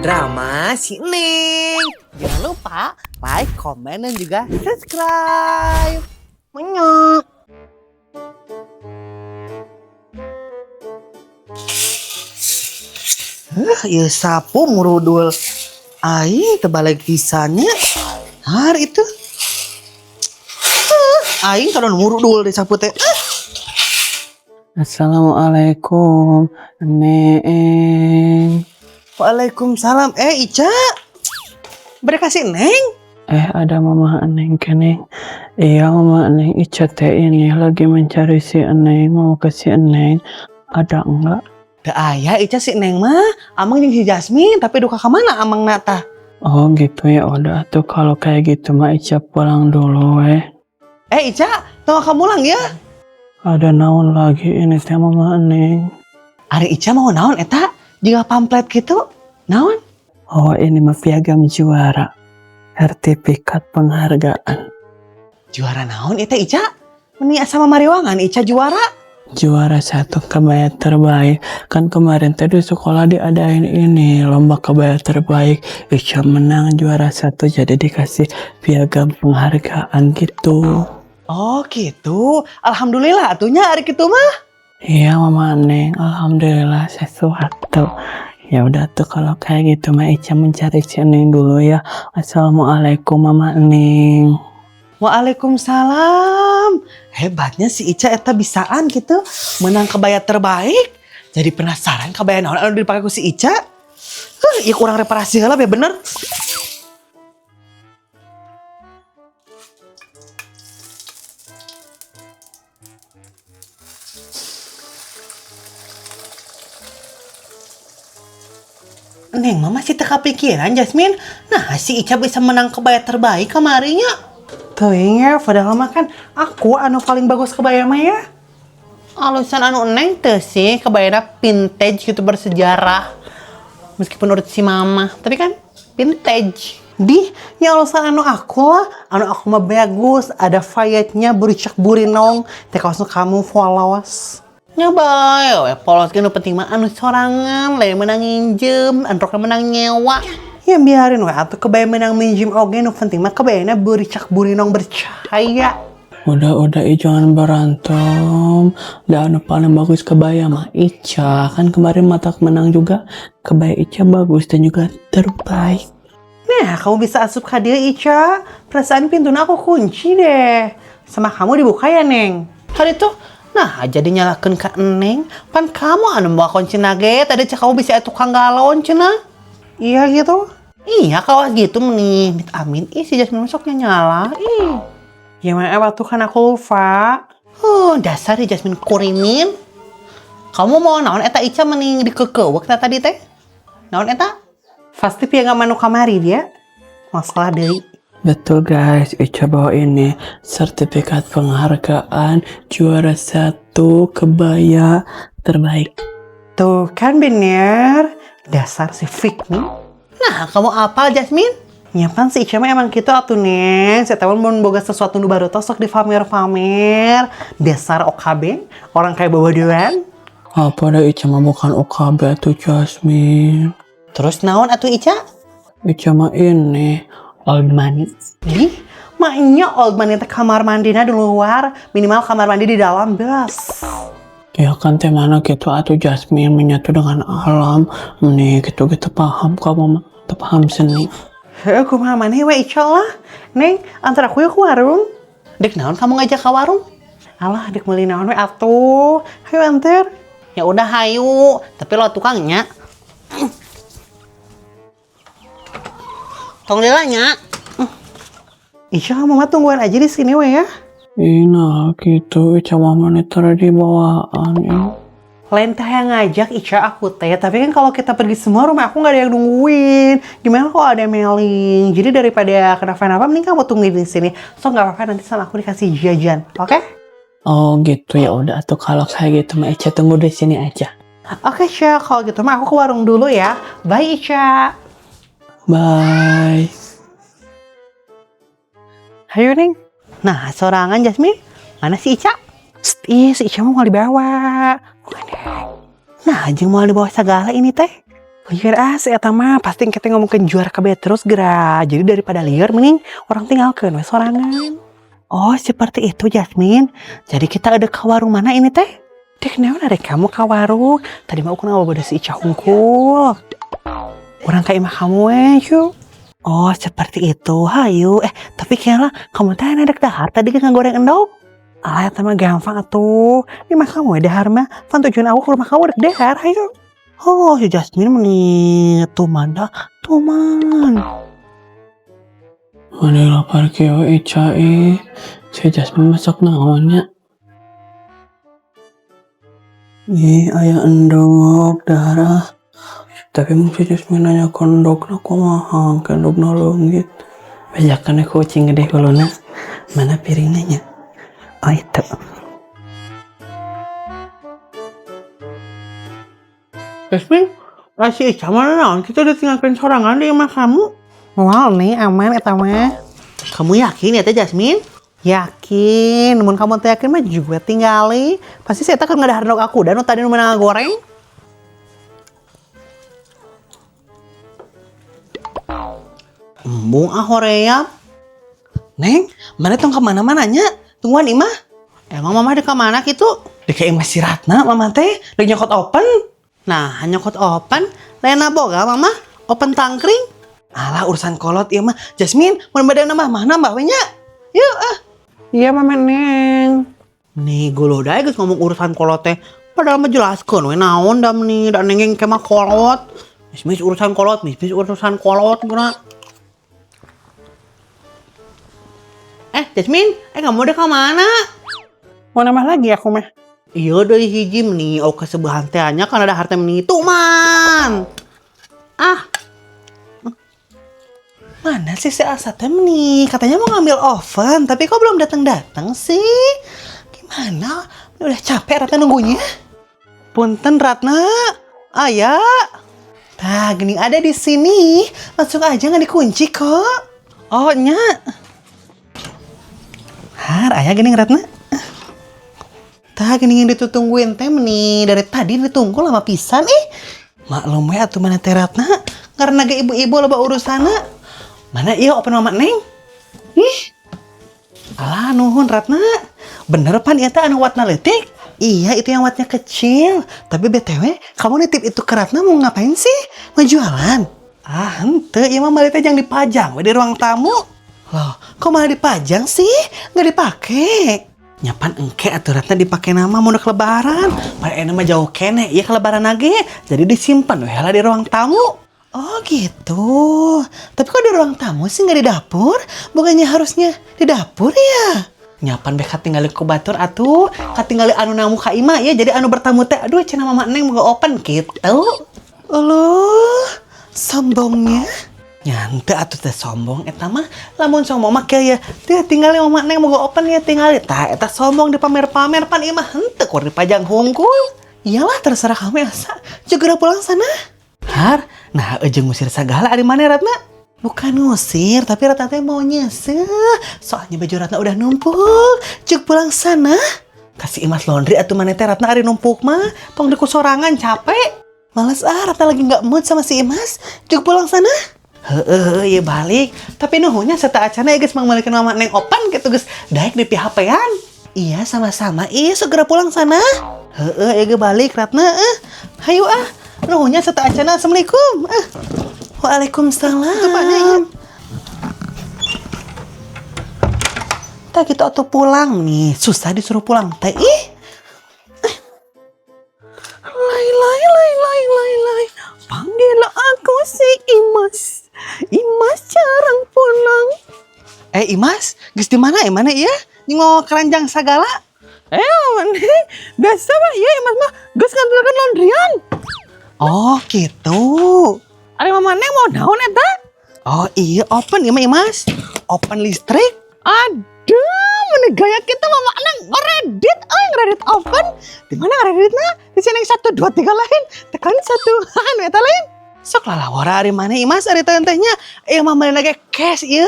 Drama si Neng. Jangan lupa like, komen, dan juga subscribe. Menyok. Ieu sapu murudul. Aing terbalik pisan nya. Har itu. Aing kalau murudul di sapu teh. Assalamualaikum, Neng. Waalaikumsalam. Eh, Ica. Berkasih Neng. Eh, ada Mama Neng keneng. Iya, Mama Neng, Ica teh ini lagi mencari si Neng, mau ke si Neng. Ada enggak? Da aya Ica si Neng mah, amang jeung si Jasmine, tapi duka ka mana amang nata? Oh gitu ya, udah tuh kalau kayak gitu mah Ica pulang dulu eh. Eh, Ica, tong kamu pulang ya. Ada naon lagi ini teh Mama Neng? Ari Ica mau naon eta? Jiga pamflet gitu. Naon? Oh, ini mah piagam juara. Sertifikat penghargaan. Juara naon eta Ica? Meni sama mariwangan Ica juara. Juara satu kebaya terbaik. Kan kemarin tadi sekolah diadain ini lomba kebaya terbaik. Ica menang juara satu, jadi dikasih piagam penghargaan gitu. Oh gitu. Alhamdulillah atunya ari kitu mah. Iya Mama Neng, alhamdulillah sesuatu. Ya udah tuh kalau kayak gitu mah Ica mencari si Neng dulu ya. Assalamualaikum Mama Neng. Waalaikumsalam. Hebatnya si Ica eta bisaan gitu menang kebaya terbaik. Jadi penasaran kebaya naon anu dipakai ku si Ica. Huh, ieu kurang reparasi heula ya bener. Neng mah masih teu kapikiran Jasmine. Nah, si Ica bisa menang kebaya terbaik kamarinya. Teuing ya, padahal mah kan aku anu paling bagus kebaya mah ya. Alusan anu Neng teh sih kebayana vintage gitu bersejarah. Meskipun menurut si mama, tapi kan vintage. Di, ya alusan anu aku lah, anu aku mah bagus, ada fayetnya bericak burinong, teh kaosnya kamu followers. Nyoba, we polos ge nu penting mah anu sorangan, lain menang nginjem, androkna menang nyewa. Ya biarin we atuh kebaya menang minjem oge nu penting mah kebayana bericak burinong bercahaya. Udah, ih, jangan berantem. Dan anu paling bagus kebaya mah Ica. Kan kemarin mata menang juga. Kebaya Ica bagus dan juga terbaik. Nah, kamu bisa asup ka dieu Ica. Perasaan pintuna aku kunci deh. Sama kamu dibuka ya, Neng. Hari tuh, nah jadi nyalakan ke Neng. Pan kamu anu bawa kunci nage. Tadi cek kamu bisa tukang galon cenah. Iya gitu. Iya kalau gitu nih. Amin. Ih si Jasmine masuknya nyala. Ih. Ya maaf waktu kan aku lupa. Dasar si Jasmine kurimin. Kamu mau naon eta Ica mending dikekewek tadi teh? Naon eta? Pasti pia nggak manu kamari dia. Masalah deui. Betul guys, Ica bawa ini sertifikat penghargaan juara satu kebaya terbaik. Tuh kan bener. Dasar si Fik nih. Nah, kamu apa Jasmine? Ya kan si Ica mah emang gitu atuh Neng. Saya tahu mun boga sesuatu nu baru tosok di pamer-pamer. Dasar OKB, orang kayak bawa dewan. Apa dah Ica mah bukan OKB atuh Jasmine. Terus naon atuh Ica? Ica mah ini old money. Di, maknya old money teh kamar mandina di luar, minimal kamar mandi di dalam bos. Ya kan teh mana gitu atuh Jasmine menyatu dengan alam. Nih gitu-gitu paham kamu mah, teu paham seni. Heuh, kumaha maneh we Ica lah. Neng, antar aku yuk ke warung. Dek naon kamu ngajak ke warung? Alah, dek meuli naon we atuh. Hayu anter. Ya udah hayu, tapi lo tukangnya. Tong lila nya. Ica, mama tungguan aja di sini we ya. Ih, nah gitu Ica mah monitor di bawaan ya. Lain teh yang ngajak Ica aku teh, tapi kan kalau kita pergi semua rumah aku nggak ada yang nungguin. Gimana kalau ada meling? Jadi daripada kenapa-napa, mending kamu tungguin di sini. So nggak apa-apa nanti sama aku dikasih jajan, oke? Oh gitu ya udah tuh kalau kayak gitu mah Ica tunggu di sini aja. Oke Ica, kalau gitu mah aku ke warung dulu ya. Bye Ica. Bye. Hayu Neng. Nah sorangan Jasmine, mana si Ica? Sst, ih si Ica mau dibawa. Bukan deh. Nah, jeung mau dibawa segala ini teh. Lieur ah, si eta mah pasti kita ngomongkeun juara kebaya terus geura. Jadi daripada lieur mending urang tinggalkeun we sorangan. Oh, seperti itu, Jasmine. Jadi kita ada ke warung mana ini teh? Dek naon ada kamu ke warung? Tadi mah aku ngabawa si Ica hungkul. Urang ka imah kamu we, yuk. Oh, seperti itu. Hayu. Eh, tapi kira kamu teh ada dahar tadi kan ngagoreng endog. Alah, eta mah gampang atuh. Di imah kamu we dahar mah. Pan tujuan aku ke rumah kamu rek dahar, hayu. Oh, si Jasmine meni tuman dah, tuman. Mana lapar kieu Ica ih. Si Jasmine masak naon nya? Ih, aya endog dahar. Tapi mun si Jasmine nanya ke endogna kumaha, ke endogna leungit. Bejakeun ku ucing gede huluna. Mana piringnya nya? Oh, itu. Jasmine, si Ica mana naon? Kita udah tinggalkan sorangan di imah kamu. Moal nih, aman eta mah. Kamu yakin ya teh, Jasmine? Yakin, mun kamu teh yakin mah juga tinggali. Pasti saya kan nggak ada endog aku dan tadi nu menang goreng. Embung ah hoream. Neng, mana tong kemana-mananya? Tungguan imah. Emang mama di mana gitu? Di ka imah si Ratna mama teh, lagi nyokot oven. Nah, nyokot oven, lena boga mama, oven tangkring. Alah, urusan kolot ieu mah. Jasmine, mun bade nambah mah nambah we nya. Yuk ah. Iya, Mama Neng. Nih, geuleuh dae geus ngomong urusan kolot teh. Padahal mah jelaskeun we naon da meni da nengeng kemah kolot. Mis urusan kolot, mis urusan kolot geuna. Eh, Jasmine, kamu udah ke mana? Mau nambah lagi aku mah. Iya dari hiji meni, oh kesebahan teh nya kan ada harta meni tuman. Ah. Mana sih si Asa teh meni? Katanya mau ngambil oven, tapi kok belum datang-datang sih? Gimana? Udah capek Ratna nunggunya. Punten Ratna. Aya. Tah, gini ada di sini. Langsung aja nggak dikunci kok. Oh, nya. Har, aya gini Ratna. Tah, gini yang ditungguin teh meni dari tadi ditunggu lama pisan ih. Maklum we atuh mana teh Ratna, karena ge ibu-ibu loba urusanna. Mana ieu open mama Neng? Ih. Alah nuhun Ratna. Bener pan ieu teh anu wattna leutik? Iya, itu yang wattnya kecil. Tapi BTW, kamu nitip itu ke Ratna mau ngapain sih? Mau jualan? Ah, henteu, ieu mah balik teh jangan dipajang we di ruang tamu. Loh, kok malah dipajang sih? Nggak dipake. Nyapan engke atuh Ratna dipake nama mun ke lebaran. Pada enak mah jauh kene, iya ke lebaran lagi. Jadi disimpan we lah di ruang tamu. Oh gitu. Tapi kok di ruang tamu sih nggak di dapur? Bukannya harusnya di dapur ya? Nyapan beh katinggali ku batur atuh, katinggali anu namu ka imah ya. Jadi anu bertamu teh aduh cenah mama Neng mau open gitu. Uluh, sombongnya. Nyante atuh teh sombong eta mah. Lamun sombong mah kieu ya. Teh tinggali mama Neng mau open ya tinggali. Tah eta sombong dipamer-pamer pan ieu mah henteu kur dipajang hungkul. Iyalah terserah kamu Elsa. Segera pulang sana. Har, nah ejeng ngusir sagala ari mana Ratna? Bukan ngusir, tapi Ratna teh mau nyeseh. Soalnya baju Ratna udah numpuk. Cuk pulang sana. Kasih Imas laundry atuh mana teh Ratna ari numpuk mah. Tong diku sorangan capek. Males ah, Ratna lagi nggak mood sama si Imas. Cuk pulang sana. Heeh, iya balik. Tapi nuhunnya serta acana ya geus mangmalikeun mama Neng opan gitu geus daek di PHP-an. Iya sama-sama. Iya segera pulang sana. Heeh, iya balik Ratna. Hayu ah. Nuhunnya serta acana. Assalamualaikum. Waalaikumsalam. Tak gitu atuh pulang nih. Susah disuruh pulang teh. Ih. Lai lai lai lai lai lai. Panggil aku si Imas. Imas jarang pulang. Imas, geus di mana? Mana iya? Mau keranjang sagala? Mana? Biasa mah iya Imas mah geus nganterkeun laundryan. Oh, gitu. Ari mama Neng mau naon eta? Oh iya, open ieu mah Imas. Open listrik. Aduh, mana gaya kita mama Neng ngeredit, euy ngeredit open. Di mana ngereditna? Di sini yang 1 2 3 lain. Tekan 1. Anu eta lain. Sok lalawara ari mana Imas ari teh nya. Ieu mah meuli lagi cash ieu,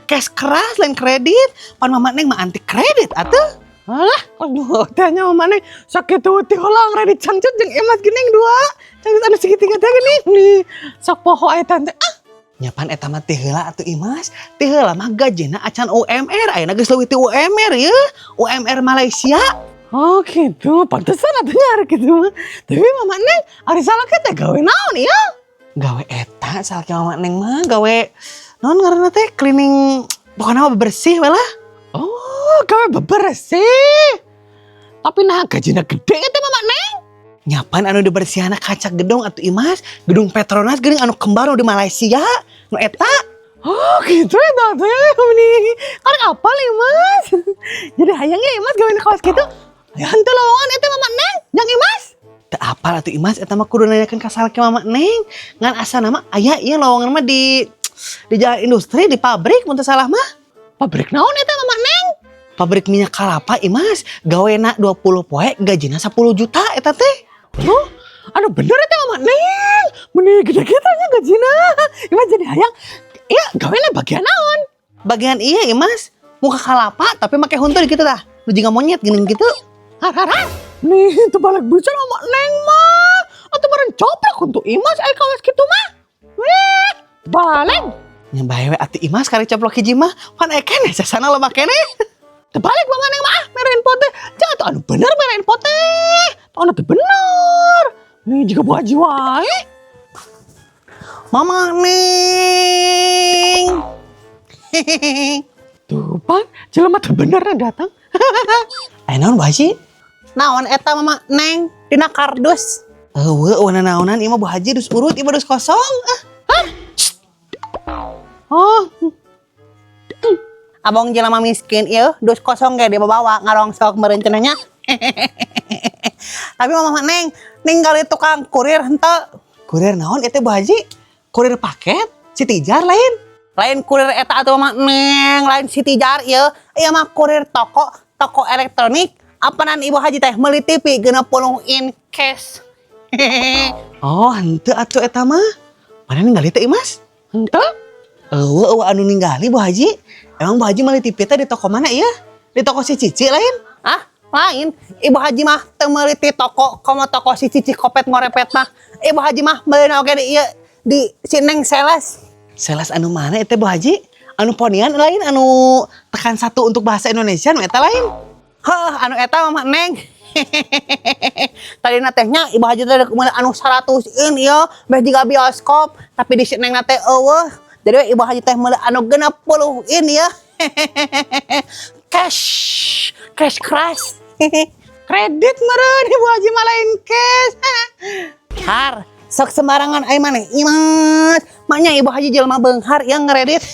cash keras lain kredit. Pan mama Neng mah anti kredit atuh. Alah, aduh, tanya mama Neng sakitu teh heula ngredit cangcut jeung Imas geuning dua. Cangcut anu segitiga teh geuning nih. Sok poho eta teh. Ah, nya pan eta mah ti heula atuh, Imas. Ti heula mah gajina acan UMR, ayeuna geus leuwih ti UMR ye. UMR Malaysia. Oh gitu, pantesan atuh nyari gitu mah. Tapi Mama Neng, ari salaki teh gawe naon ya? Gawe eta salaki Mama Neng mah gawe naon ngaranna teh, cleaning, pokoknya mah bebersih we lah. Oh, gawe bebersih. Tapi nah gajinya gede teh, Mama Neng. Nya pan anu dibersihanna kaca gedung atuh, Imas, gedung Petronas geuning anu kembar nu di Malaysia, nu eta. Oh gitu ya teh nih. Kan apal Imas. Jadi hayangnya Imas gawe kawas gitu. Ya henteu lowongan eta, Mama Neng, jang Imas. Teu apal atuh, Imas, eta mah kudu nanyakeun ka salaki Mama Neng. Ngan asana mah aya ieu lowongan mah di jalan industri, di pabrik mun teu salah mah. Pabrik naon eta, Mama Neng? Pabrik minyak kelapa, Imas, gawena 20 poe gajina 10 juta eta teh. Oh, anu bener eta, Mama Neng. Meni gede kitu nya gajina. Imas jadi hayang. Iya, gawena bagian naon? Bagian iya, Imas, muka kalapa tapi make huntu gitu tah. Nu jiga monyet geuning gitu. Har har har. Nih, itu balik bisa Mama Neng mah. Atau bareng coplok untuk Imas aya kawas kitu mah. Wih, balik. Nya bae we atuh, Imas, kari coplok hiji mah pan aya keneh sasana loba keneh. Terbalik Mama Neng mah, ah, mere info teh. Jangan tuh anu bener mere info teh. Tuh anu teh bener. Nih jiga Bu Haji wae. Mama Neng. Tuh pan, jelema teh bener datang. Aya naon, Bu Haji? Naon eta, Mama Neng, dina kardus? Eueuh, eueuh naonan ieu mah, Bu Haji, dus urut ieu mah, dus kosong. Ah. Oh. Abong jelema miskin ieu dus kosong ge dibawa ngarongsok meureun cenah nya. Tapi Mama Neng ninggali tukang kurir henteu? Kurir naon eta, Bu Haji? Kurir paket? Si Tijar lain? Lain kurir eta atuh, Mama Neng, lain si Tijar ieu. Ieu mah kurir toko, toko elektronik. Apanan Ibu Haji teh meuli TV 60 in cash. Oh, henteu atuh eta mah. Mana ningali teh, Imas? Henteu? Eueuh, eueuh anu ningali, Bu Haji. Emang Bu Haji meuli TV teh di toko mana ieu? Di toko si Cici lain? Ah, lain. Ibu Haji mah teu meuli ti toko komo toko si Cici kopet ngorepet mah. Ibu Haji mah meulina oge di ieu, di si Neng Sales. Sales anu mana eta, Bu Haji? Anu ponian lain, anu tekan satu untuk bahasa Indonesia nu eta lain? Heuh, anu eta, Mama Neng. Tadi teh nya Ibu Haji teh meuli anu 100 in ieu, beh jiga bioskop, tapi di si Neng teh eueuh. Jadi Ibu Haji teh meuli anu 60 in ya. Cash, cash crash. Kredit meureun Ibu Haji mah, lain cash. Har, sok sembarangan ai maneh. Imas, maknya Ibu Haji jelema beunghar yang ngeredit.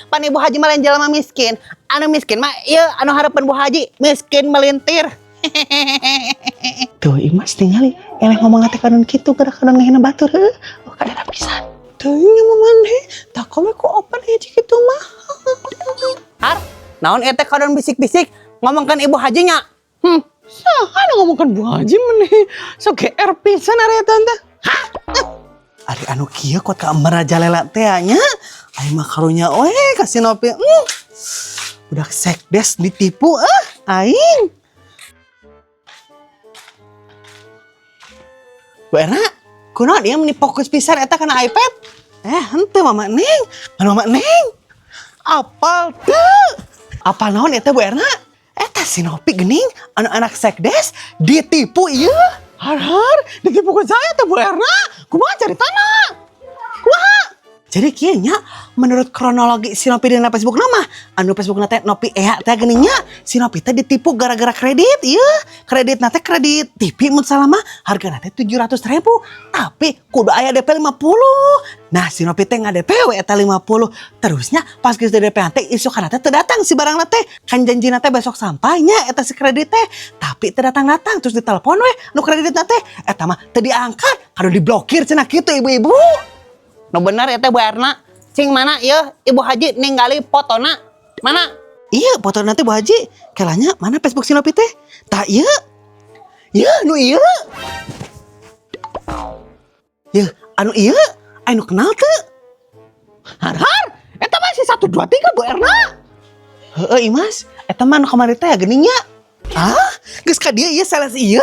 Pan Ibu Haji mah lain jelema miskin. Anu miskin mah ieu anu hareupeun Bu Haji, miskin melintir. Tuh, Imas, tingali eleh ngomong teh kadon kitu gerak kadon ngehina batur heuh. Oh, kadara pisan. Teuing nya maneh, tak kome ku opan hiji kitu mah. Har, naon eta kadon bisik-bisik ngomongkan Ibu Hajinya? Saha nu ngomongkeun Bu Haji meneh? Sok GR pisan ari eta teh. Ari anu kieu kuat ka merajalela teh nya. Aing mah karunya we ka si Nopi. Budak sekdes ditipu ah aing. Bu Erna, kunaon ieu meni fokus pisan eta kana iPad? Eh, henteu, Mama Neng. Mana Mama Neng? Apal teu? Apal naon eta, Bu Erna? Eta si Nopi geuning, anu anak sekdes ditipu ieu. Har har, ditipu ku saha teh, Bu Erna? Kumaha caritana? Kumaha? Jadi kieu nya, menurut kronologi si Nopi dina Facebook nama, anu Facebook teh Nopi Ea teh geuning nya, si Nopi teh ditipu gara-gara kredit ieu. Kredit teh kredit TV mun salah mah, hargana teh 700 ribu, tapi kudu aya DP 50. Nah, si Nopi teh nggak DP we eta 50. Terusnya pas geus DP teh isukana teh teu datang si barang teh. Kan janjina teh besok sampainya eta si kredit teh, tapi teu datang-datang. Terus ditelepon we nu kredit teh, eta mah teu diangkat, kudu diblokir cenah kitu, ibu-ibu. Nu bener eta, Bu Erna. Cing mana ieu Ibu Haji ningali fotona? Mana? Iya, foto nanti, Bu Haji. Kelanya mana Facebook si Nopi teh? Tak iya. Iya, nu iya. Ya, anu iya, anu kenal teu? Har har, eta masih 1 2 3, Bu Erna. Heeh, Imas, eta mah anu kamari teh geuning nya. Ah, geus ka dieu ieu sales ieu.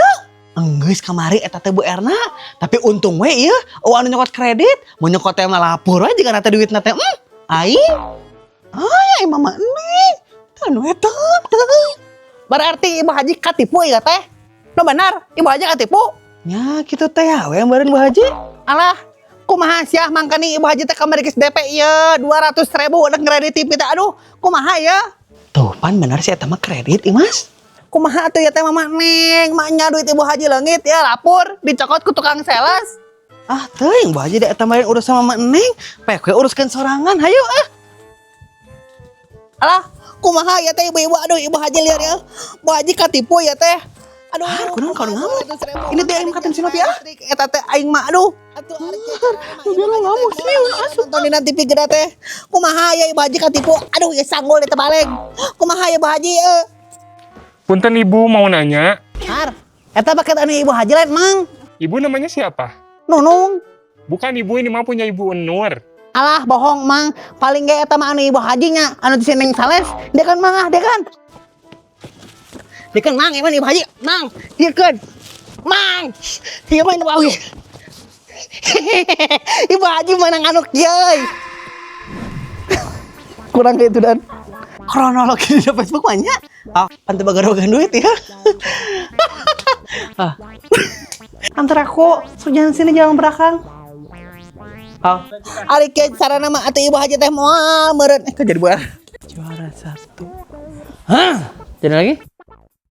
Enggeus kamari eta teh Bu Erna, tapi untung we ieu euweuh anu nyokot kredit, mun nyokot teh mah lapor we jiga teh duitna teh. Aing. Ay, mama Neng. Anu eta. Berarti Ibu Haji katipu ya teh? No benar, Ibu Haji katipu. Ya gitu teh ya, we meureun Bu Haji. Alah, kumaha sia mangkani Ibu Haji teh kamari geus DP ieu 200 ribu udah ngredit TV teh. Aduh, kumaha ya? Tuh, pan bener sih eta mah kredit, Imas. Kumaha atuh ya teh Mama Neng, maknya duit Ibu Haji leungit ya lapor dicokot ku tukang sales. Ah, teuing Bu Haji da eta mah urus sama Mama Neng. Pek we uruskeun sorangan, hayu ah. Alah, kumaha ya teh ibu-ibu, aduh Ibu Haji liar ya. Bu Haji katipu ya teh. Aduh, Ah, kunaon kau ngamuk? Ini teh aing makatin si Novi ah. Eta teh aing mah aduh. Atuh Biar lo ngamuk sih, asup. Nonton dina TV gede teh. Kumaha ya Ibu Haji katipu? Aduh, ya sanggul teh balik. Kumaha ya Bu Haji? Eh. Punten, Ibu mau nanya. Har, eta paket anu Ibu Haji lain, Mang. Ibu namanya siapa? Nunung. Bukan, Ibu, ini mah punya Ibu Nur. Alah, bohong, Mang. Paling ge eta mah anu Ibu Haji nya, anu di Neng Sales. Dia kan, Mang, ah, dia kan. Dia kan, Mang, emang Ibu Haji, Mang. Dia kan. Mang. Dia mah Ibu Haji. Ibu Haji menang anu kieu. Kurang kayak itu dan kronologi di Facebook banyak. Ah, pantai bagar-bagar duit ya. Ah. Antar aku, so jalan sini jalan belakang. Ah, Ari kieu carana mah atuh Ibu Haji teh moal meureun. Eh, kok jadi buar. Juara satu. Hah? Jadi lagi?